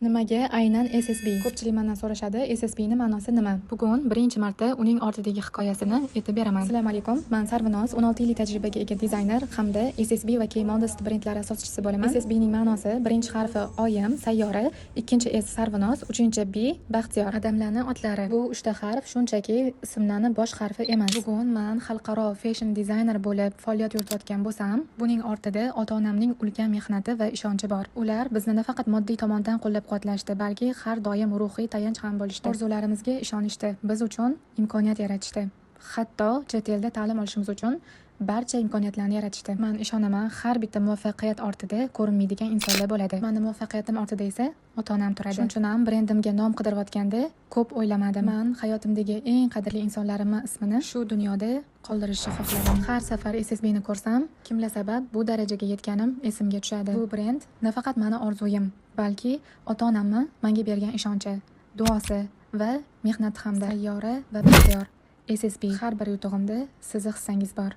Nimaga aynan SSB? Ko'pchilik mandan so'rashadi, SSBni ma'nosi nima? Bugun birinchi marta uning ortidagi hikoyasini aytib beraman. Assalomu alaykum. Man Sarvinoz, 16 yillik tajribaga ega dizayner hamda SSB va K Modest brendlari asoschisi bo'laman. SSBning ma'nosi: birinchi harfi oyim, Sayyora, ikkinchi S Sarvinoz, uchinchi B Baxtiyor. Adamlarni otlari. Bu uchta harf shunchaki ismlarni bosh harfi emas. Bugun man xalqaro fashion dizayner bo'lib faoliyat yuritayotgan bo'lsam, buning ortida ota-onamning ulkan mehnati va ishonchi bor. Ular bizni nafaqat moddiy tomondan qo'llab-quvvatlashdi, balki har doim ruhiy tayanch ham bo'lishdi. Orzularimizga ishonishdi, biz uchun imkoniyat yaratishdi. Hatto chet elda ta'lim olishimiz uchun barcha imkoniyatlarni yaratishdi. Man ishonaman, har bitta muvaffaqiyat ortida ko'rinmaydigan insonlar bo'ladi. Mani muvaffaqiyatim ortida esa ota-onam turadi. Shuning uchun ham brendimga nom qidirayotganda ko'p o'ylamadim. Man hayotimdagi eng qadrli insonlarimni ismini shu dunyoda qoldirishni xohladim. Har safar SSBni ko'rsam, kimlar sabab bu darajaga yetganim esimga tushadi. Bu brend nafaqat mani orzuyim, balki ota-onamni menga bergan ishonchi, duosi va mehnati hamda. Sayyora va Baxtiyor. SSB, har bir yutug'imda sizni hissangiz bor.